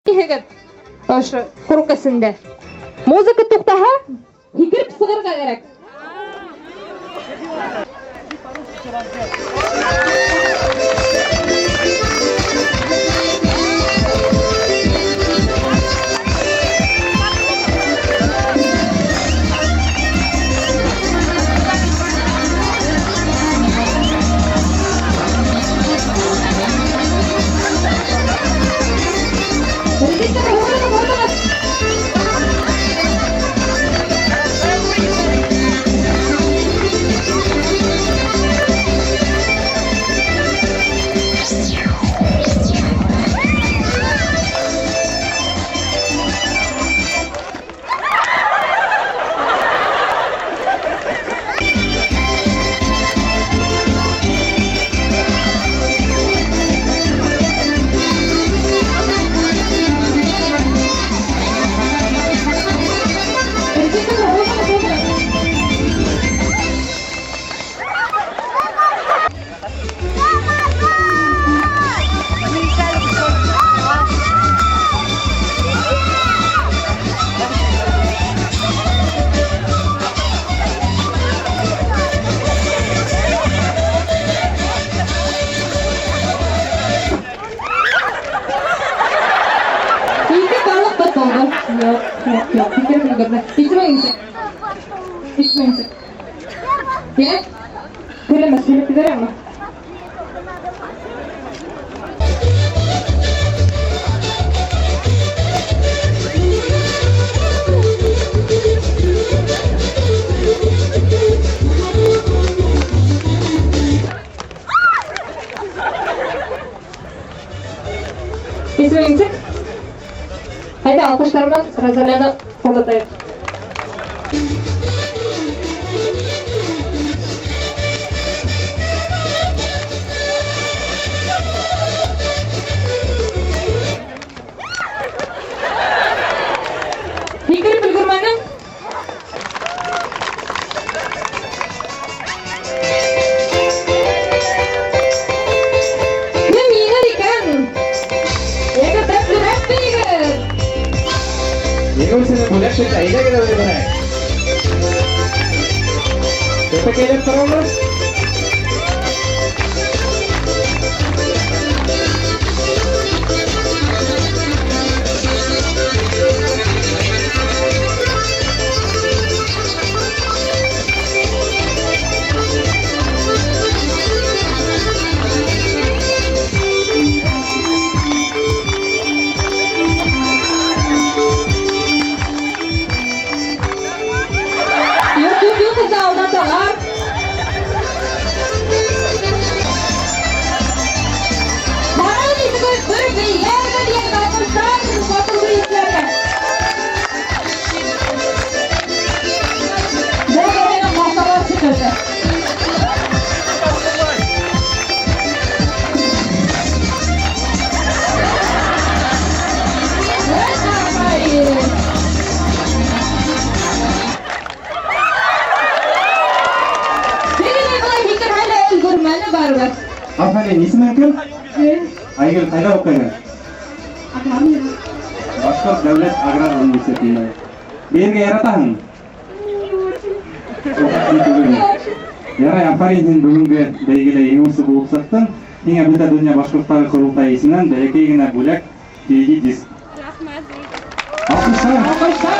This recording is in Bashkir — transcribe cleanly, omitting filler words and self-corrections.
Һегеҙ ошо круг эсендә. Музыка туҡтаһа, һикереп сығырға кәрәк. Ребята, һуғырығыҙ, һуғырығыҙ. Ребята, һуғырығыҙ, һуғырығыҙ. Ике балыҡ тотолдо. Юҡ, юҡ, юҡ. Һикереп өлгөрҙө. Исемең нисек? Исемең нисек? Йә? Һөйләмә, һөйләп ебәрәңме? Исемең нисек? Әйҙә, алҡыштар менән Розалияны оҙатайыҡ. Һикереп өлгөрмәнең? Кем еңер икән? Егет, дәртлерәк бейегеҙ! Еңеүсене бүләк көтә, әйҙәгеҙ әүҙемерәк. Тәпәкәйләп торабыҙ. Юҡ, юҡ, юҡ, беҙҙе алдаталар. Ҡарағыҙ нисек бер бейегеҙ, алҡыштар батыр бейеүселәргә. Был бәйгенең маҫтарҙар сиҡырҙы. Афарин! Бөгөн былай һикерһә лә өлгөрмәне барыбер. Афарин, исемең кем? Айгөл, ҡайҙа уҡыйһың? Башҡорт дәүләт аграр университетында. Бейергә яратаһың? Уҡыйһың түгелме? Ярай, афарин, һин бөгөнгө бәйгелә еңеүсе булып сыҡтың. Һиңә бөтә донъя башҡорттары ҡоролтайы исеменән бәләкәй генә бүләк, DVD диск. Рәхмәт. Алҡыштар. Алҡыштар.